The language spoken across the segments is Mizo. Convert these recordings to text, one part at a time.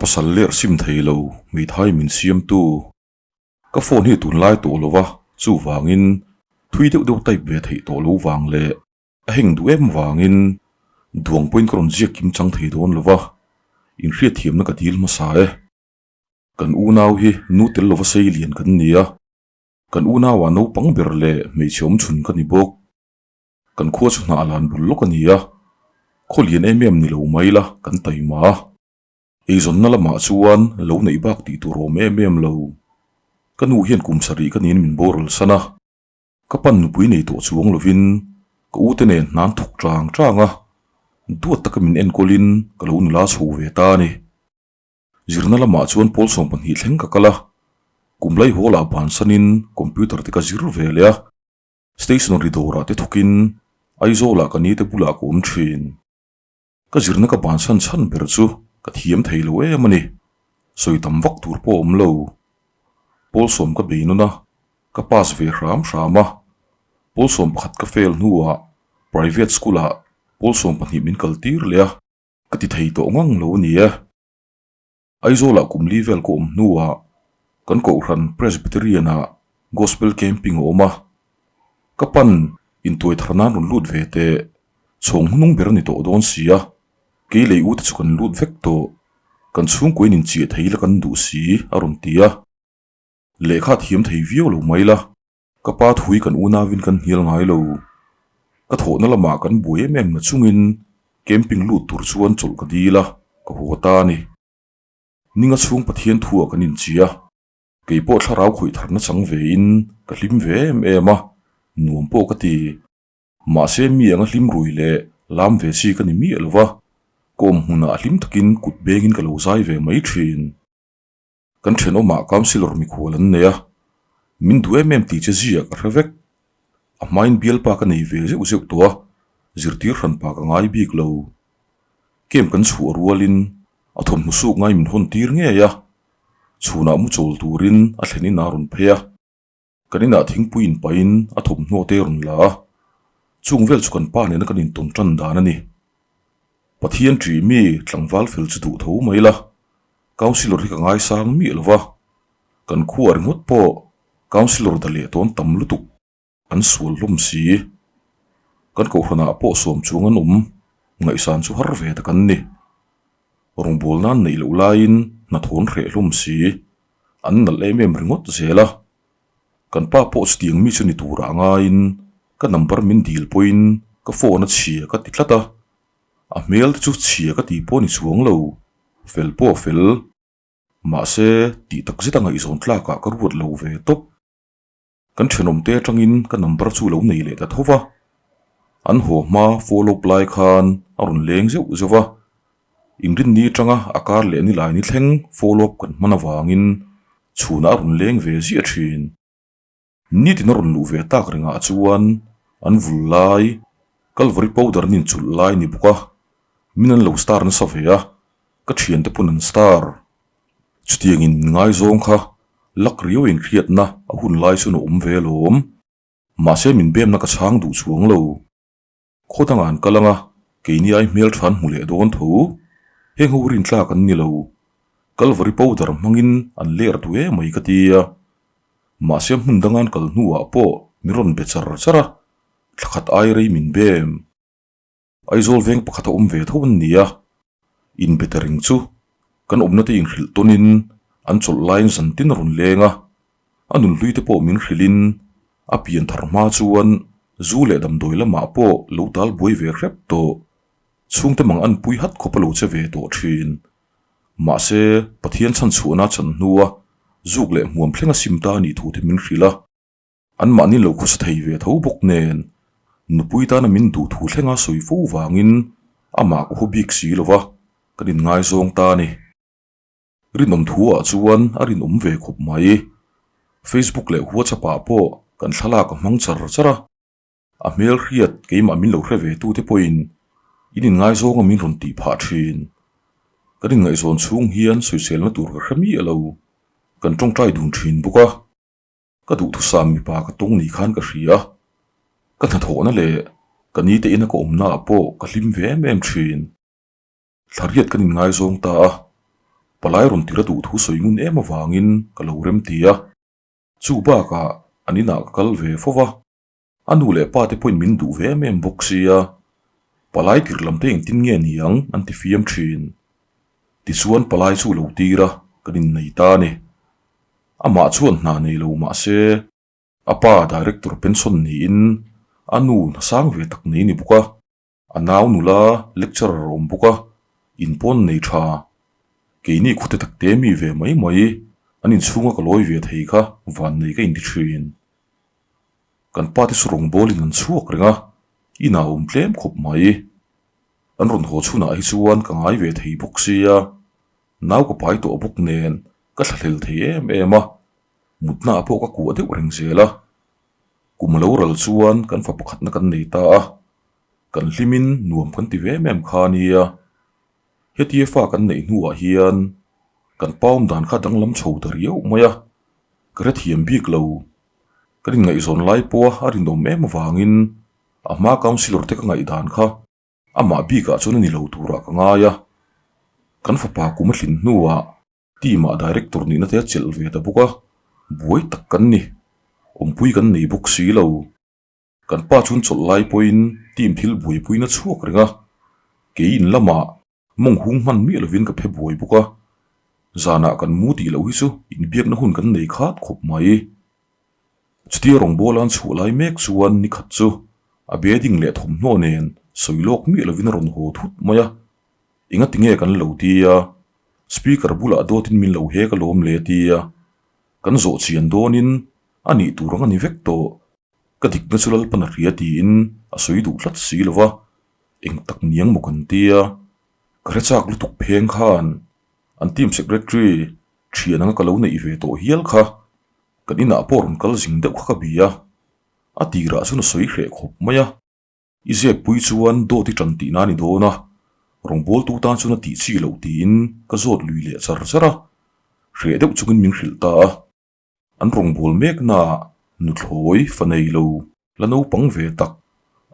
pasal ler sim thei lo hmeithai min siamtu. Ka phone hi tunlai tawh lo va, chuvangin thui deuh deuh type ve theih tawh lo vang leh a heng duh em vangin duang pawhin ka rawn ziak kim chang thei dawn lo va, inhriatthiamna ka dil hmasa e. Kan unau hi nu tel lova sei lian kan ni a, kan unauah naupang ber leh hmeichhe awm chhun ka ni bawk. Kan khua chu hnah lan bul lawk a ni a, khaw lian em em ni lo mai la kan taima a. Eizawnna lamah chuan lo neih bak tih tur awm em em lo. Ka nu hian kum sarih ka niin min boral san a, ka pan nupui nei tawh chuang lovin ka u te nen hnan thawk chang chang a, duat taka min enkawlin ka lo nula chho ve ta a ni. Zirna lamah chuan pawl 12 thleng ka kal a, kum laihawl-ah bansanin computer te ka zir ve leh a. Stationery dawrah te thawkin Aizawlah ka nite bulah ka awm thin. Ka zirna ka bansan chhan ber chu ka thiam thei lo em a ni. Sawi tam vak tur pawh a awm lo. Pawl sawm ka bei nawn a, ka pass ve hram hram a. Pawl 11 ka fail hnuah private school-ah pawl 12 min kal tir leh a, ka ti thei tawh ngang lo a ni e. Aizawlah kum li vel ka awm hnuah kan Kohhran Presbyterian-ah Gospel Camping a awm a. Ka pan intuai thar nan rawn lut ve teh, chhawng hnung ber a ni tawh dawn si a, kei lei ute chu kan lut vek tawh, kan chhungkuain inchiah thei la kan duh si a rawn ti a. Lehkha thiam thei viau lo mai la, ka pa thui kan unauin kan hnial ngai lo. Ka thawhna lamah kan buai em em na chungin camping lut tur chuan chawlh ka dil a, ka haw ta a ni. Ninga chhung Pathian thuah kan inchi a, kei pawh thlarau khawih tharna chang vein ka hlim ve em em a, nuam pawh ka ti. Mahse mi anga hlim rui leh lam ve chi ka ni miah lo va, ka awm hmunah hlim takin kut bengin ka lo zai ve mai thin. Kan thenawmah councillor mikhual an nei a, min duh em em tih che ziah ka hre vek. A hmain bialpa ka nei ve zeuh zeuh tawh a, zirtir hranpa ka ngai bik lo. Camp kan chhuah rualin a thawmhnaw suk ngai min hawn tir ngei a, chhunah mu chawl turin a thlen in a rawn phei a. Kan inah thingpui inpahin a thawmhnaw te rawn la a, chung vel chu kan pa nena kan intawn tan dan a ni. Pathian ṭih mi tlangval fel chu duh tho mai la, Councillor hi ka ngaisang miah lo va, kan khua ringawt pawh Councillor da leh tawn tam lutuk an sual hlawm si. Kan kohhranah pawh sawm chuang an awm, ngaihsan chu har ve tak an ni. Rawngbâwl nan neih loh laiin hnathaw'n hreh hlawm si, an nalh em em ringawt zel a. Kan pa pawh chutiang mi chu ni turah ngaiin ka number min dil pawhin ka phone a chhia ka ti tlat a, a hmel te chu chhia ka tih pawh a ni chuang lo, fel pawh a fel. Mahse, tih tak zet a ngaihzawn tlakah ka ruat lo ve tawp. Kan thenawmte atangin ka number chu lo nei leh ta tho va, an haw hma follow up lai khan a rawn leng zeuh zeuh va, inrinni atanga a kar leh nilai ni thleng follow up kan hman avangin chhunah a rawn leng ve ziah thin. Nitin a rawn luh ve tak rengah chuan an vul lai, Calvary powder an inchulh lai ni bawk a, min an lo star nasa ve a, ka thiante pawn an star. Chutiangin min ngaizawng kha lak riau inhriatna a hun lai chuan a awm ve alawm. Mahse min bemna ka chhang duh chuang lo. Khaw dangah an kal anga keini ai hmel tha an hmu leh dawn tho. Heng ho rin tlak an ni lo. Calvary powder hmangin an ler duh em mai ka ti a. Mahse hmun danga an kal hnuah pawh min rawn be char char a, thla khat ai rei min bem. Aizawl veng pakhat a awm ve tho an ni a, inbe ta reng chu kan awmna te inhrilh tawnin an chawlh laiin zan tin a rawn leng a, a nunhlui te pawh min hrilhin a pian thar hma chuan zu leh damdawi lamah pawh lo tal buai ve hrep tawh, chhungte mang an pui hat khawp a lo che ve tawh thin. Mahse, Pathian chhanchhuahna chan hnua zuk leh hmuam thleng a sim ta a nih thu te min hrilh a. Anmahni lo khawsa thei ve tho bawk nen, nupui tana min duh thu thlenga sawi fo vangin amah ka haw bik si lo va, kan inngaizawng ta a ni. Rinawm thuah chuan a rinawm ve khawp mai. Facebook leh WhatsApp ah pawh kan thlalak a hmang char char a, a hmel hriat keimah min lo hre ve tute pawhin in inngaizawng a min rawn tih phah thin. Kan inngaihzawn chhung hian sawiselna tur ka hre miah lo, kan tawngtai dun thin bawk a. Ka duhthusam mipa ka tawng ni khan ka hria. Ka hnathawhna leh ka nite ina ka awmnaah pawh ka hlim ve em em thin. Thlariat kan inngaizawng ta a. Palai rawn tir a duh thu sawi ngun em avangin ka lo rem ti a. Chu bakah an inah ka kal ve fo va, a nu leh pa te pawhin min duh ve em em bawk sia. Palai tir lam te engtin nge ni ang an ti fiam thin. Tichuan palai chu lo tir a, kan innei ta a ni. Amah chuan hna nei lo mah se, a pa director pension niin a nu hna sang ve tak nei ni bawk a. A nau nula lecturer a awm bawk a, in pawn nei tha. Keini khute takte mi ve mai mai, an inchhunga ka lawi ve thei kha vannei ka inti thin. Kan pa te chu rawngbawlin an chhuak reng a, inah a awm tlem khawp mai. An rawn haw chhunah hi chuan ka ngai ve thei bawk sia, nau ka pai tawh bawk nen ka thlahlel thei em em a, mutna ah pawh ka kuah deuh reng zel a. Kum a lo ral chuan kan fa pakhatna kan nei ta a, kan hlimin nuam kan ti ve em em kha a nia. Hetia fa kan neih hnuah hian kan pa awm dan kha danglam chho ta riau mai a, ka hrethiam bik lo. Kan inngaihzawn lai pawha a rinawm em avangin a hma councillor te ka ngaihdan kha amah bikah chuan a ni lo turah ka ngai a. Kan fapa kum a thlin hnuah Team ah director nihna te a chelh ve ta bawk a, buai tak kan ni. Awmpui kan nei bawk si lo. Kan pa chuan chawlh lai pawhin team thil buaipuiin a chhuak reng a, kei in lamah mawng hung hman miah lovin ka phe buai bawk a. Zanah kan mu tih loh hi chu inbiakna hun kan nei khat khawp mai. Chutia rawngbawla an chhuah lai mek chuan nikhat chu a bedding leh thawmhnaw nen sawi lawk miah lovin a rawn haw thut mai a. Engati nge kan lo ti a? Speaker bulah dawtin min lo hek alawm le ti a, kan zawh chian dawnin a nih tur ang a ni vek tawh. Ka dikna chu Lalpan a hria tiin a sawi duh tlat si lo va, eng tak niang maw kan ti a? Ka hre chak lutuk pheng khan an team secretary thian anga ka lo neih ve tawh hial kha kan inah pawh rawn kal zing deuh kha ka bia a, a tirah chuan a sawi hreh khawp mai a. I zep pui chuan dawt i tan tihna a ni dawn a, rawngbawltu tan chuan a tih chi loh tiin ka zawt lui leh char char a, hreh deuh chungin min hrilh ta a. An rawngbâwl meknaah nuthlawi fa nei lo, la naupang ve tak,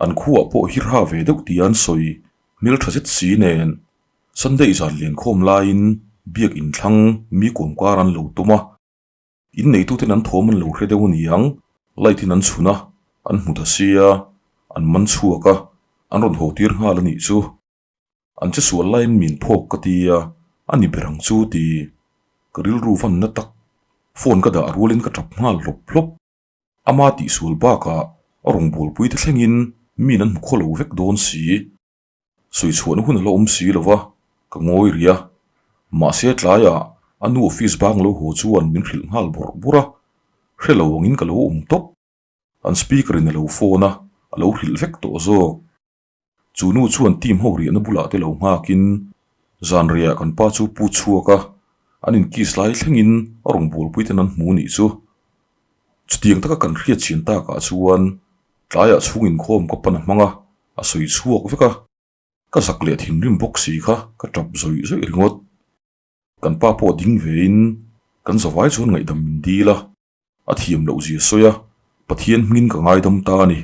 an khuaah pawh hirha ve deuh tia an sawi hmeltha zet si nen Sunday zan liankhawm laiin biak inthlang mi kawmkar an lo tum a. In neituten an thawm an lo hre deuh a niang, light in an chhun a, an hmu ta sia, an man chhuak a, an rawn haw tir nghal a nih chu. An che sual laiin min phawk ka ti a, a ni ber ang chu ti. Ka rilru vanna tak, phone ka dah rualin ka tap nghal hlawp hlawp. Ama tihsual bakah a rawngbawlpui te thlengin min an hmu khaw lo vek dawn si. Sawi chhuahna hun a la awm si lo va, ka ngawi rih a. Mahse tlaiah a nu office bang lo haw chuan min hrilh nghal bawrh bawrh a, hre lo angin ka lo awm tawp. An speaker in a lo phone a, a lo hrilh vek tawh zawk. Chu nu chuan team ho riahna bulah te lo nghakin zan reiah kan pa chu pu chhuak a, an inkiss lai thlengin a rawn bualpui ten an hmu nih chu. Chutiang taka kan hriat chian takah chuan tlaiah chhung inkhawm ka pan a hmang a, a sawi chhuak vek a, ka zak leh thinrim bawk si kha ka tap zawih zawih ringawt. Kan pa pawh ding vein kan zavai chuan ngaihdam min dil a, a thiam loh zia sawi a, Pathian hmingin ka ngaidam ta a ni.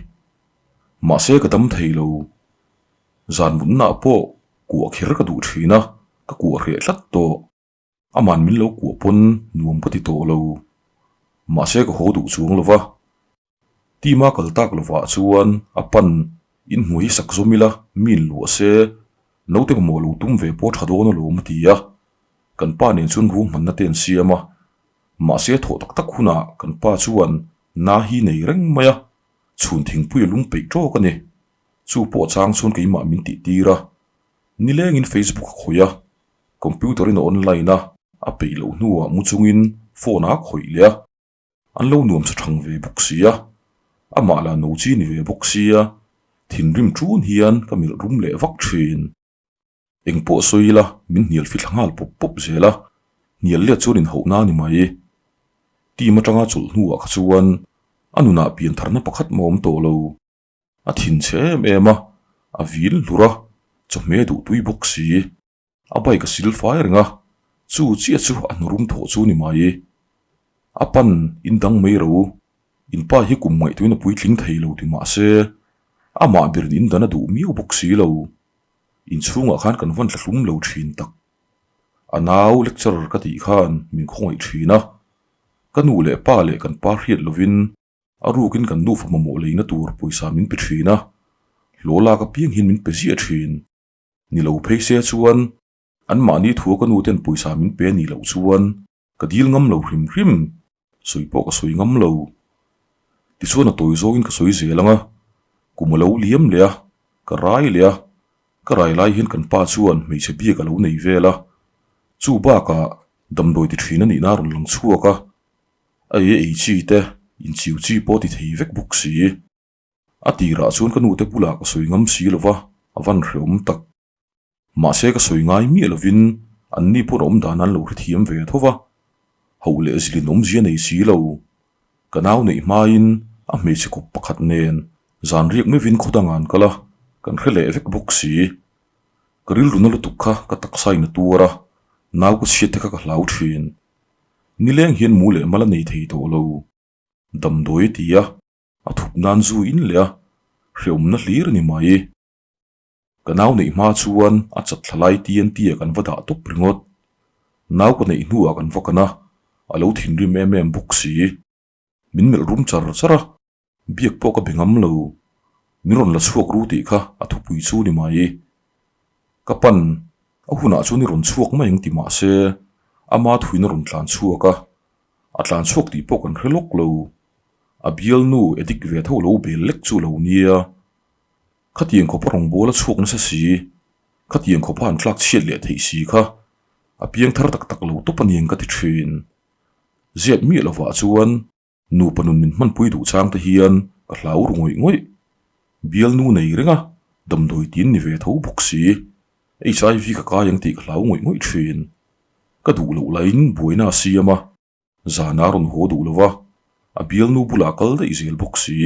Mahse ka dam thei lo. Zan mutnaah pawh kuah kher ka duh thin a, ka kuah hreh tlat tawh. Aman min lo kuah pawn nuam ka ti tawh lo. Mahse ka haw duh chuang lo va. Team-a kal tak lovah chuan a pan inhmu hi sak zawm ila mi in luah se, naute mamawh lo tum ve pawh tha dawn alawm a ti a. Kan pa nen chuan ruahmanna te an siam a. Mahse thawh tak tak hunah kan pa chuan na hi nei reng mai a, chhun thingpui a lung peih tawk a ni. Chu pawh chang chuan keimah min tih tir a. Nilengin Facebook a khawih a, computer in a online a, a peih loh hnuah mu chungin phone a khawih leh a, an lo nuam sa thang ve bawk si a, amah lah no chi ni ve bawk sia, thinrim tun hian ka melh rum leh vak thin. Engpawh sawi ila min hnial fithla nghal pawp pawp zel a, hnial let chuan inhauhna a ni mai. Team atanga chawlh hnuah kha chuan a nunah piantharna pakhat mah awm tawh lo. A thinchhe em em a, a vil hlur a, chawhmeh duh tui bawk si. A bike a sil fai reng a, chu chiah chu a hnurum thawh chu ni mai. A pan in dang mai ro, in pa hi kum ngaihtuin a puitling thei lo ti mah se, amah berin in dan a duh miau bawk si lo. Inchhungah khan kan van tla hlum lo thin tak. A nau lecturer ka tih khan min khawngaih thin a, ka nu leh pa leh kan pa hriat lovin a rukin kan nufa mamawh leina tur pawisa min pe thin a, hlaw lak apiang hian min pe ziah thin. Ni lo phei se chuan anmahni thua ka nu ten pawisa min pe a nih loh chuan ka dil ngam lo hrim hrim, sawi pawh ka sawi ngam lo. Tichuan a tawi zawngin ka sawi zel ang a, kum a lo liam leh a, ka rai leh a, ka rai lai hian kan pa chuan hmeichhe biak a lo nei vel a, chu bakah damdawi ti thin a nihna a rawn lang chhuak a, a ei ei chi te, inchiu chi pawh a ti thei vek bawk si. A tirah chuan ka nute bulah ka sawi ngam si lo va, a van hrehawm tak. Mahse ka sawi ngai miah lovin anni pawh awm dan an lo hrethiam ve tho va, hauh leh zilin awmzia nei si lo. Ka nau neih hmain a hmeichhe kawp pakhat nen zan riak meuhin khaw dangah an kal a, kan hre leh vek bawk si. Ka rilru na lutuk kha ka taksa in a tuar a, nau ka chhiat te kha ka hlau thin. Nileng hian mu leh mal a nei thei tawh lo. Damdawi a ti a, a thup nan zu in leh a, hrehawmna hlir a ni mai. Ka nau neih hma chuan a chat thla lai TNT ah kan va dah tawp ringawt. Nau ka neih hnuah kan va kan a, a lo thinrim em em bawk si. Min melh rum char char a, biak pawh ka be ngam lo. Min rawn la chhuak ru tih kha a thupui chu ni mai. Ka pan, a hunah chuan i rawn chhuak mai ang ti mah se, ama thuin a rawn tlan chhuak a, a tlan chhuak tih pawh kan hre lawk lo. A bialnu edik ve tho lo bel lek chu lo nia. Khatiang khawpa rawngbâwl a chhuak nasa si, khatiang khawpa an tlâk chhiat leh theih si kha a piang thar tak tak lo tawp a niang ka ti ṭhin. Ziat miah lovah chuan nupa nun min hmanpui duh chang te hian ka hlau ru ngawih ngawih. Bialnu nei reng a, damdawi tin ni ve tho bawk si. HIV ka kai ang tih ka hlau ngawih ngawih ṭhin. Ka duh loh laiin buaina a siam a. Zan a rawn haw duh lo va, a bialnu bulah kal daih zel bawk si.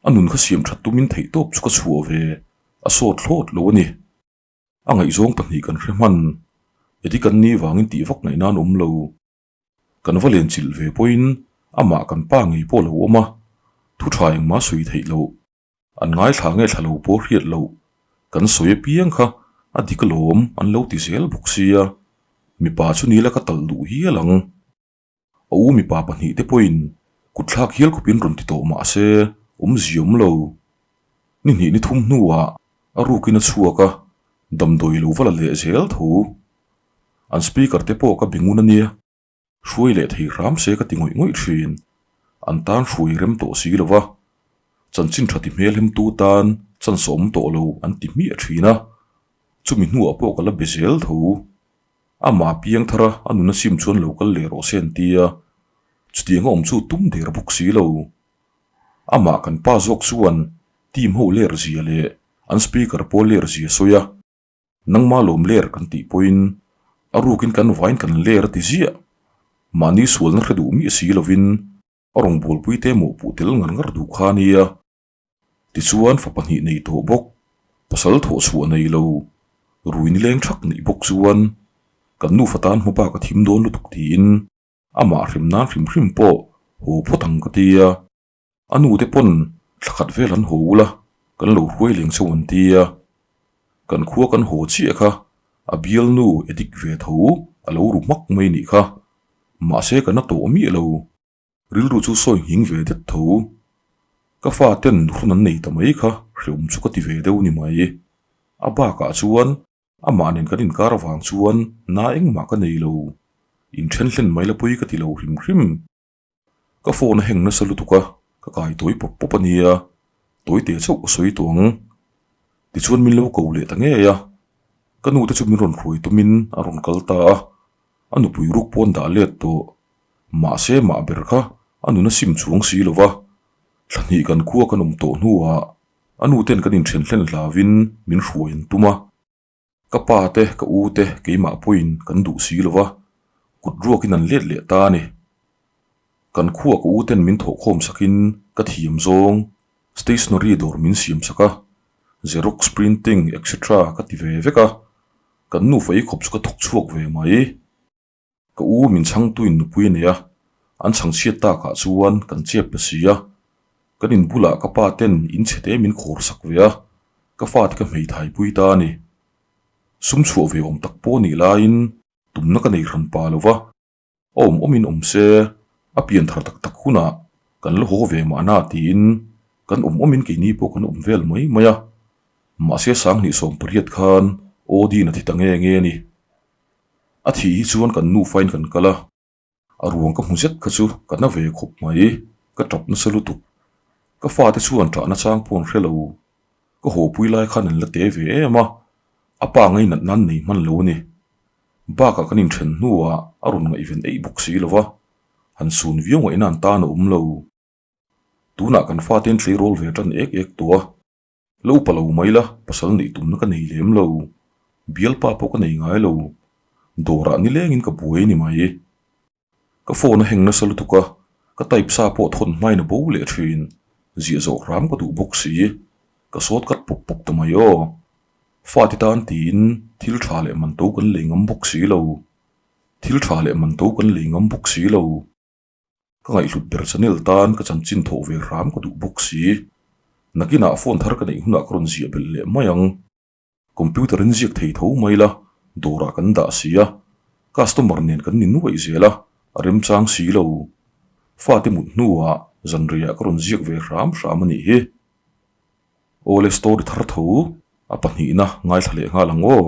A nun kha siam that tumin theihtawp chu ka chhuah ve, a sawt thlawt lo a ni. A ngaihzawng pahnih kan hre hman, Eddie kan ni vangin tih vak ngaih nan awm lo. Kan va len chilh ve pawhin amah kan pa ngei pawh lo awm a, thu tha engmah sawi theih loh. An ngaithla nge thla lo pawh hriat loh, kan sawi apiang kha a dik alawm an lo ti zel bawk sia, mipa chu nila ka talh duh hial ang. A u mipa pahnihte pawhin kutthlak hial khawpin rawn ti tawh mah se awmzia awm lo. Ni hnih ni thum hnuah a rukin a chhuak a, damdawi lo va la leh zel tho. An speaker te pawh ka be ngun a nia. Hruai leh thei hram se ka ti ngawih ngawih thin. An tan hruai rem tawh si lo va, chanchin tha ti hmel hemtu tan chance awm tawh lo an ti hmiah thin a, chumi hnuah pawh ka la be zel tho. Amah piang thar a, a nuna sim chuan lo kal leh rawh se an ti a, chutiang a awm chu tum der bawk si lo. Amah kan pa zawk chuan team ho ler zia leh an speaker pawl ler zia sawi a. Nangma lawm ler kan tih pawhin a rukin kan vain kan ler a ti ziah. Mahni sualna hre duh miah si lovin a rawngbawlpui te mawhpuh tel ngar ngar duh kha a nia. Tichuan fa pahnih nei tawh bawk, pasal thawh chhuah nei lo, rui nileng thak neih bawk chuan kan nufa tan hma bak a thim dawn lutuk tiin amah hrim nan hrim hrim pawh haw phawt ang ka ti a. A nu te pawn thla khat vel an haw ula, kan lo hruai leng chauh an ti a. Kan khua kan haw chiah kha a bialnu edik ve tho a lo ru hmak mai nih kha. Mahse ka na tawh miah lo. Rilru chu sawi nghing ve det tho. Ka fa ten hun an nei ta mai kha hreawm chu ka ti ve deuh ni mai. A bakah chuan amah nen kan inkar avang chuan na engmah ka nei lo. Inthen hlen mai la pui ka ti lo hrim hrim. Ka phone a heng nasa lutuk a, ka kai tawi pawp pawp a nia, tawi teh chauh ka sawi tawh ang. Tichuan min lo ko leh ta ngei a, ka nu te chu min rawn hruai tumin a rawn kal ta a, a nupui ruk pawn dah let tawh. Mahse mah ber kha a nun a sim chuang si lo va, thla hnih kan khua kan awm tawh hnuah a nu ten kan inthen hlen hlavin min hruai an tum a. Ka pa te, ka u te, keimah pawhin kan duh si lo va, kut ruakin an let leh ta a ni. Kan khua ka u ten min thawhkhawm sakin ka thiam zawng stationery dawr min siam sak a, xerox, printing etc ka ti ve vek a, kan nufa ei khawp chu ka thawk chhuak ve mai. Ka u min chhangtuin nupui a nei a, an chhangchhiat takah chuan kan chep ta si a. Kan in bulah ka pa ten in chhe te min khawr sak ve a, ka fate ka hmeithai pui ta a ni. Sum chhuah ve awm tak pawh nih laiin. Tumna ka nei hran pa lo va, a awm awmin awm se, a pian thar tak tak hunah kan la haw ve mahna tiin kan awm awmin keini pawh kan awm vel mai mai a. Mahse 2018 khan Aw-din a thi ta nge nge a ni. A thih hi chuan kan nufain kan kal a. A ruang ka hmu zet kha chu ka na ve khawp mai, ka tap nasa lutuk. Ka fate chuan ṭah nachang pawh an hre lo. Ka hawpui lai khan an la te ve em a, a pa ngainat nan nei hman lo a ni. Bakah kan inṭhen hnuah a rawn ngaihven eih bawk si lo va, han sun viau ngaihna an tan a awm lo. Tunah kan fate an tleirawl ve ṭan ek ek tawh a. La upa lo mai la, pasal neih tumna ka nei lem lo. Bialpa pawh ka nei ngai lo. Dawrah nilengin ka buai a ni mai. Ka phone a heng nasa lutuk a, ka type sa pawh thawn hmain a bo leh thin. Ziah zawh hram ka duh bawk si. Ka sawt kat pawp pawp ta mai aw. Fate tan tiin thil tha leh man to kan lei ngam bawk si lo. Thil tha leh man to kan lei ngam bawk si lo. Ka ngaihhlut ber channel tan ka chanchin thawh ve hram ka duh bawk si. Nakinah phone thar ka neih hunah ka rawn ziah belh leh mai ang. Computer in ziak thei tho mai la, dawrah kan dah si a, customer nen kan ni nuaih zel a, a remchang si lo. Fate mut hnuah zanriah ka rawn ziak ve hram hram a nih hi. Awle story thar tho, a pahnihna ngaithla leh nghal ang aw.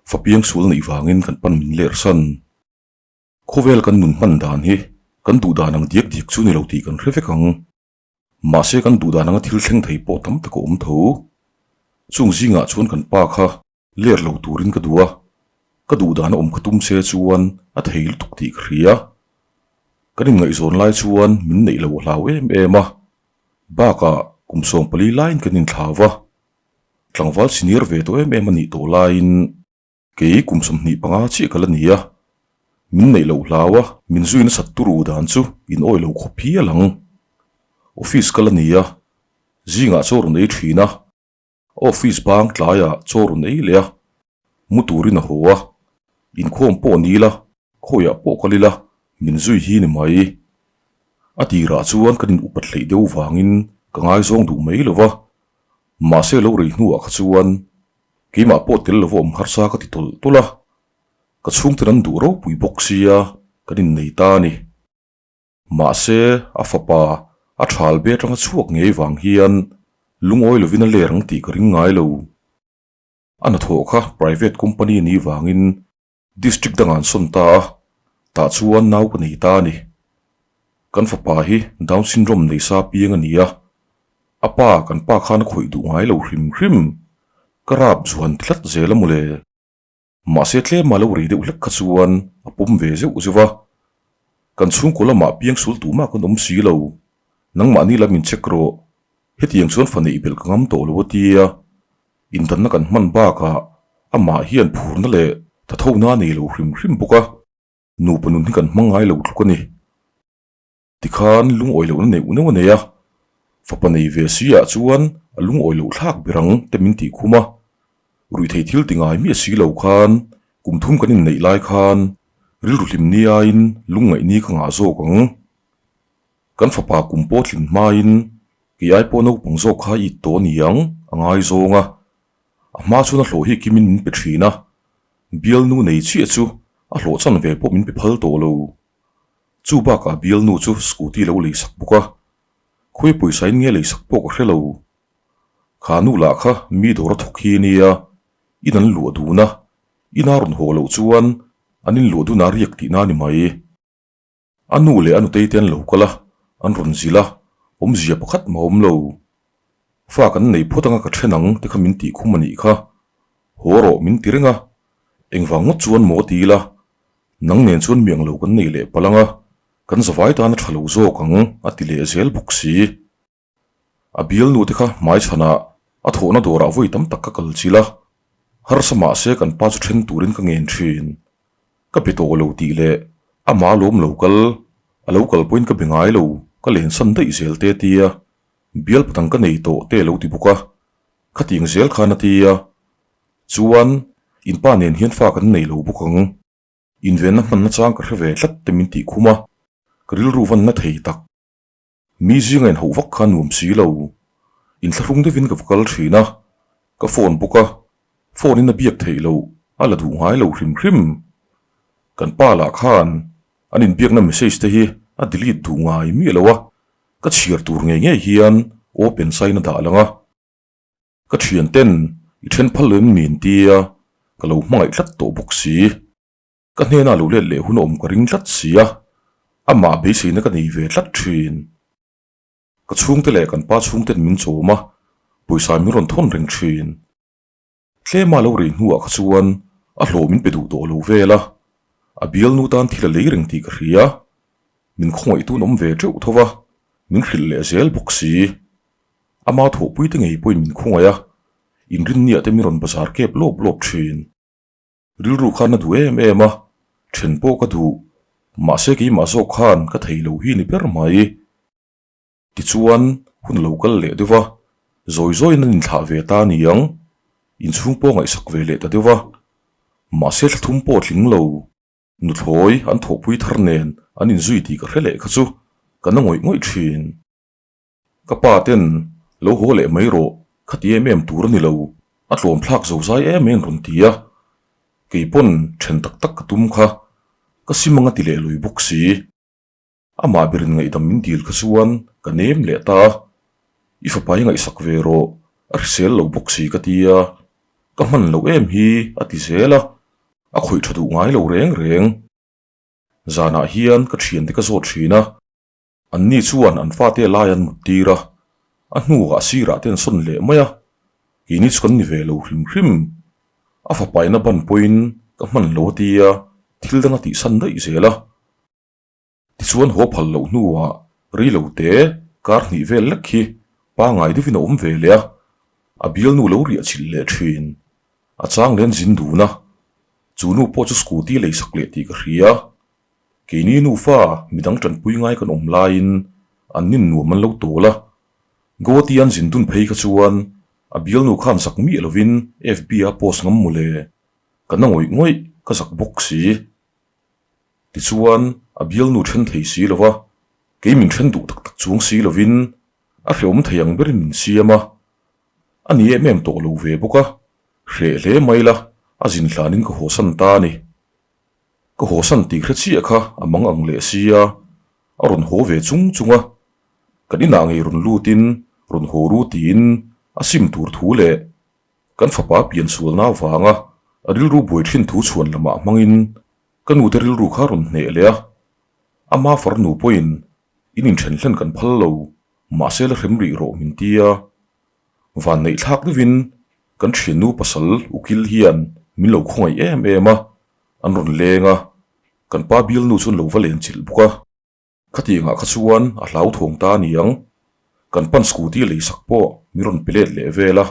Fapiang sual neih vangin kan pan min ler san. Khawvel kan nun hman dan hi kan duh dan ang diak diak chu ni lo tih kan hre vek ang. Mahse kan duh dan anga thil thleng thei pawh tam tak a awm tho. Chung zingah chuan kan pa kha Ler lo turin ka duh a, ka duh dan a awm kha tum se chuan a thei lutuk tih ka hria. Kan inngaihzawn lai chuan min neih lo a hlau em em a, bakah kum 14 laiin kan inthlau va, tlangval senior ve tawh em em a nih tawh laiin kei kum 25 chiah ka la ni a, min neih loh hlau a, min zui nasat turu dan chu in awih lo khawp hial ang. Office ka la ni a, zingah chaw rawn ei thin a. Office bang tlaiah chaw rawn ei leh a, mu turin a haw a, inkhawm pawh ni ila, khawiah pawh kal ila, min zui hi ni mai. A tirah chuan kan in upat hleih deuh vangin ka ngaizawng duh mai lo va, mahse lo rei hnuah kha chuan keimah pawh tel lova awm harsa ka ti tawlh tawlh a, ka chhungten an duh ropui bawk sia kan innei ta a ni. Mahse, a fapa a thal be atanga chhuak ngei vang hian lungawi lovin a ler ang tih ka ring ngai lo. A hnathawh kha private company a nih vangin district dangah an sawn ta a, tah chuan nau ka nei ta a ni. Kan fapa hi Down syndrome nei sa piang a ni a, a pa kan pa khan a khawih duh ngai lo hrim hrim. Ka rap zuan tlat zel a mawle. Mahse tlema lo rei deuh hlek kha chuan a pawm ve zeuh zeuh a, Kan chhungkaw lamah piangsul tumah kan awm si lo, nangmahni lam in check rawh, hetiang chuan fa neih belh ka ngam tawh lo a tia, indanna kan hman bakah amah hian phurna leh thathona a nei lo hrim hrim bawk a, nupa nun hi kan hmang ngai lo tluk a ni. Tikhan lungawi lohna neuh neuh a nei a, fapa nei ve si ah chuan a lungawi loh thlak ber ang te min tih khum a, ruihthei thil ti ngai miah si lo khan kum thum kan inneih lai khan rilru hlim ni aiin lungngaih ni ka ngah zawk ang. Kan fapa kum pawh tlin hmain kei ai pawh naupang zawk kha it tawh a ni ang a ngaizawng a, a hma chuan a hlawh hi kimin min pe thin a, bialnu nei chiah chu a hlawh chanve pawh min pe phal tawh lo. Chu bakah bialnu chu scooty lo lei sak bawk a, khawi pawisa in nge lei sak pawh ka hre lo. Kha nu lah kha mi dawr a thawk hi a nia, in an luah dun a, in a rawn haw loh chuan an in luah dun a riak tihna a ni mai. A nu leh a nutei te an lo kal a, an rawn zilh a, awmzia pakhat mah a awm lo. Fa kan nei phawt anga ka then ang te kha min tih khum a nih kha, haw rawh min ti reng a, engvang ngawt chuan maw ti ila Nang nen chuan miang lo kan nei leh palh ang a, kan zavai tan a tha lo zawk ang a ti leh zel bawk si. A bialnu te kha hmai chhanah a thawhna dawrah vawi tam tak ka kal chilh a, harsa mah se kan pa chu then turin ka ngen thin. Ka be tawh lo tih leh amah alawm lo kal, a lo kal pawhin ka be ngai lo, ka lensan daih zel te a ti a, bial patang ka nei tawh te a lo ti bawk a, khatiang zel khan a ti a, chuan in pa nen hian fa kan nei lo bawk ang. Invenna hmanna chang ka hre ve tlat te min tih khum a, ka rilru van na thei tak. Mi zinga inhauh vak kha nuam si lo. Inthlahrung deuhin ka va kal thin a, ka phone bawk a, phone in a biak theih loh a la duh ngai lo hrim hrim. Kan pa lah khan an inbiakna message te hi a delete duh ngai miah lo a, ka chhiar tur ngei ngei hian open sign a dah lang a. Ka thian ten i then phal lo em min tia ka lo hmangaih tlat tawh bawk si. Ka hnena lo let leh hun a awm ka ring tlat si a, amah beiseina ka nei ve tlat thin. Ka chhungte leh kan pa chhungten min chawm a, pawisa min rawn thawn reng thin. Tlema lo rei hnuah kha chuan a hlawh min pe duh tawh lo vel a, a bialnu tan thil a lei reng tih ka hria. Min khawngaih tun awm ve teuh tho va, min hrilh leh zel bawk si. Ama thawhpui te ngei pawhin min khawngaih a, inrinniah te min rawn bazar kep lawp lawp thin. Rilru khan a duh em em a, then pawh ka duh, mahse keimah zawk khan ka thei lo hi ni ber mai. Tichuan, hun lo kal leh deuh va, zawi zawiin an inthlah ve ta a ni ang, inchhung pawh ngaihsak ve leh ta deuh va, mahse thla thum pawh tling lo. Nuthlawi an thawhpui thar nen an inzui tih ka hre leh kha chu ka na ngawih ngawih thin. Ka pa ten lo haw leh mai rawh, khati em em tur a ni lo, a tlawm thlak zo zai em em rawn ti a, kei pawn then tak tak ka tum kha, ka sim anga ti leh lui bawk si. Amah berin ngaihdam min dil kha chuan ka nem leh ta a, i fapa hi ngaihsak ve rawh, a hrisel lo bawk si ka ti a, ka hman loh em hi a ti zel a, a khawih tha duh ngai lo reng reng. Zanah hian ka thiante ka zawt thin a, anni chuan an fate lai an mut tir a, a hnuah sirah te an sawn leh mai a, keini chu kan ni ve lo hrim hrim. A fapa in a ban pawhin ka hman lo a ti a, thil dang a tihsan daih zel a. Tichuan haw phal loh hnuah rei lo te kar hnih vel lek hi pangai deuhin a awm ve leh a, a bialnu lo riah chilh leh thin. A chang len zin dun a, chu nu pawh chu scooty lei sak leh tih ka hria. Keini nufa midang tanpui ngai kan awm laiin an nin nuam an lo tawl a, Guwahati an zin dun phei kha chuan a bialnu khan zak miah lovin FB a post ngam mawle, ka na ngawih ngawih ka zak bawk si. Tichuan, a bialnu then thei si lo va, kei min then duh tak tak chuang si lovin a hrehawm thei ang berin min siam a. A ni em em tawh lo ve bawk a, hreh hle mai la, a zin hlanin ka hawsan ta a ni. Ka hawsan tih hre chiah kha a mang ang leh sia, a rawn haw ve chung chung a. Kan inah ngei rawn lutin rawn haw ru tiin a sim tur thu leh kan fapa piansualna avanga a rilru buai thin thu chhuan lamah hmangin Ka nute rilru kha rawn hneh leh a, ama farnu pawhin in inthen hlen kan phal lo, mahse la hrem rih rawh min ti a. Van neih thlak deuhin kan thiannu pasal ukil hian min lo khawngaih em em a, an rawn leng a, kan pa bialnu chuan lo va len chilh bawk a. Khatiangah kha chuan a hlauthawng ta a ni ang, kan pan scooty lei sak pawh min rawn pe let leh vel a,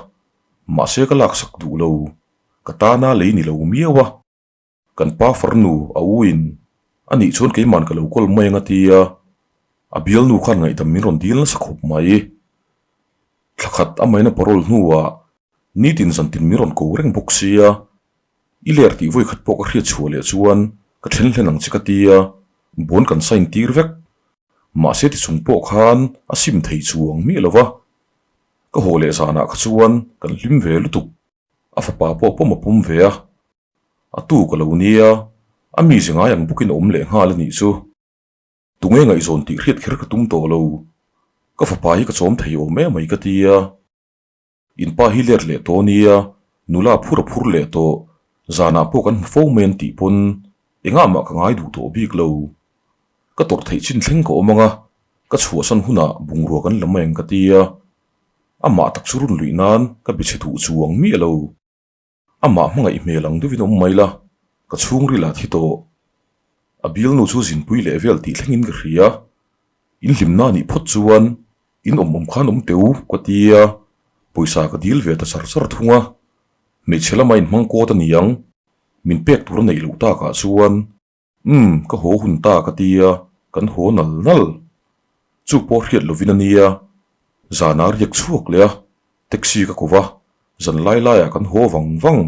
mahse ka laksak duh lo, ka tana lei ni lo miau a. Kan pa farnu a u in a nih chuan keiman ka lo kawl mai ang a ti a, a bialnu khan ngaihdam min rawn dil nasa khawp mai. Thla khat a maina parole hnuah nitin zantin min rawn ko reng bawk sia, i ler tih vawi khat pawh ka hriat chhuah leh chuan ka then hlen ang che ka ti a, bawn kan sign tir vek. Mahse ti chung pawh khan a sim thei chuang miah lo va, ka haw leh zanah kha chuan kan hlim ve lutuk. A fapa pawh pawm a pawm ve a, A tu ka lo nia, a mize ngai ang bawkin a awm leh nghal a nih chu. Tunge ngaihzawn tih hriat kher ka tum tawh lo. Ka fapa hi ka chawm thei awm em mai ka ti a. In pa hi let leh tawh nia, nula phur a phur leh tawh, zanah pawh kan hmu fo mai an tih pawn engah mah ka ngai duh tawh bik lo. Ka tawrh theih chin thleng ka awm ang a, ka chhuahsan hunah bungrua kan la mai ang ka ti a. Amah tak chu run luih nan ka be chhe duh chuang miah lo. Amah hmangaih hmel ang deuhin awm mai la, ka chhungril ah thi tawh. A bialnu chu zinpui leh vel tih thlengin ka hria. In hlimna a nih phawt chuan in awm awm khan awm teu ka ti a, pawisa ka dil ve ta char char thung a. Hmeichhe lama inhmang kawt a ni ang, min pek tur a neih loh takah chuan Umm, ka haw hun ta ka ti a, kan haw nal nal. Chu pawh hriat lovin a nia, zana riak chhuak leh a, taxi ka ko va, zan lai laiah kan haw vang vang.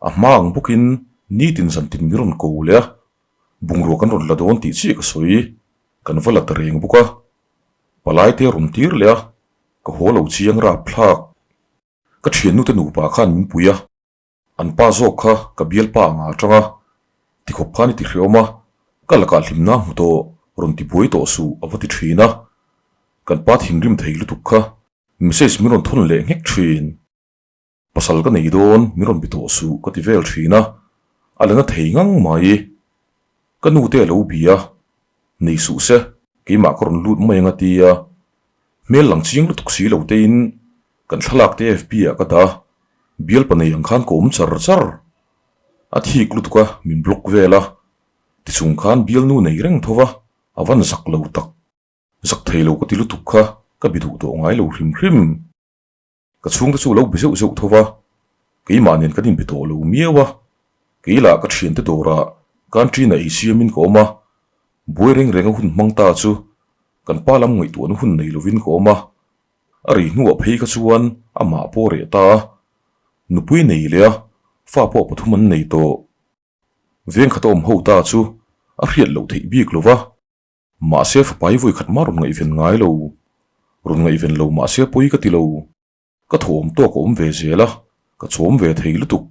A hma ang bawkin Nitin zantin min rawn ko leh a, bungrua kan rawn la dawn tih chiah ka sawi, kan va la ta reng bawk a. Palai te a rawn tir leh a, ka haw lo chiang rapthlak. Ka thiannute nupa khan min pui a, an pa zawk kha ka bialpa anga atanga tikhawp khan i ti hreawm a, ka lakah hlimna hmu tawh rawn ti buai tawh suh a va ti thin a. Kan pa thinrim thei lutuk kha message min rawn thawn leh nghek thin. Pasal ka nei dawn min rawn bi tawh suh ka ti vel thin a, a la na thei ngang mai. Ka nu te a lo bi a, nei suh se keimah ka rawn lut mai ang a ti a, hmel lang chiang lutuk si lo tein kan thlalak te FB ah ka dah a, bialpa nei ang khan ka awm char char. A thik lutuk a min block vel a, tichung khan bialnu nei reng tho va, a van zak lo tak. Zak thei lo ka ti lutuk kha ka bi duh tawh ngai lo hrim hrim. Ka chhungte chu lo be zeuh zeuh tho va, keimah nen kan inbe tawh lo miau a. Kei lah ka thiante dawrah canteen-ah ei siamin ka awm a, buai reng renga hun hmang ta chu kan pa lam ngaihtuahna hun nei lovin ka awm a. A rei hnuah phei kha chuan amah pawh a reh ta a, nupui nei leh a, fa pawh pathum an nei tawh. Vengkhata awm ho ta chu a hriat loh theih bik lo va. Mahse fapai vawi khat mah rawn ngaihven ngai lo. Rawn ngaihven lo mahse pawi ka ti lo. Ka thawm tawk a awm ve zel a, ka chawm ve thei lutuk.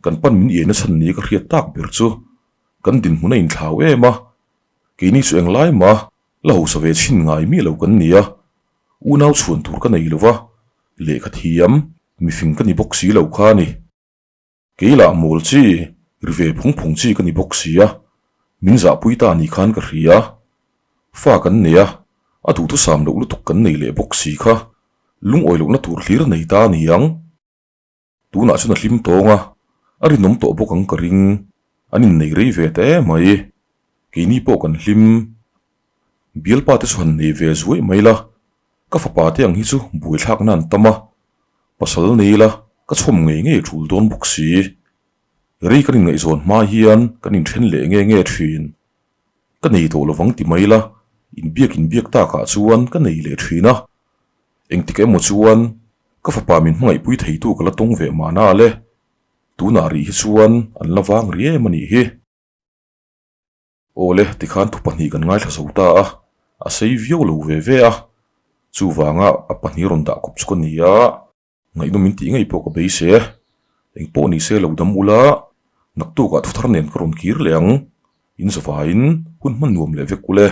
Kan pan min iai nachhan ni ka hriat tak ber chu kan dinhmun a inthlau em a, keini chu englai mah la hausa ve chhin ngai miah lo kan ni a, unau chhuan tur ka nei lo va, lehkha thiam, mifing ka ni bawk si lo kha a ni. Kei lah mawl chi, ri ve phung phung chi ka ni bawk si a, min zahpui ta ni khan ka hria. Fa kan nei a, a duhthusam loh lutuk kan nei leh bawk si kha, lungawi lohna tur hlir nei ta a ni ang. Tunah chuan a hlim tawng a, a rinawm tawh bawk ang ka ring, an innei rei ve ta em mai. Keini pawh kan hlim. Bialpa te chu han nei ve zuaih mai la, Ka fapa te ang hi chu buaithlakna an tam a, pasal nei ila ka chhawm ngei ngei tul dawn bawk si. Rei kan inngaihzawn hma hian kan inthen leh nge nge thin. Ka nei tawh lovang ti mai ila, inbiak inbiak takah chuan ka nei leh thin a. Engtik emaw chuan ka fapa min hmangaihpui theitu ka la tawng ve mahna le, tunah rih hi chuan an la vang rih em a nih hi. Awle, tikhan thu pahnih kan ngaithla zo ta a, a sei viau lo ve ve a, chuvanga a pahnih rawn dah kawp chu ka ni a, ngaihnawm min tih ngei pawh ka beisei e, engpawh ni se lo dam ula, naktukah thuthar nen ka rawn kir leh ang, in zavaiin hun hman nuam leh vek ule.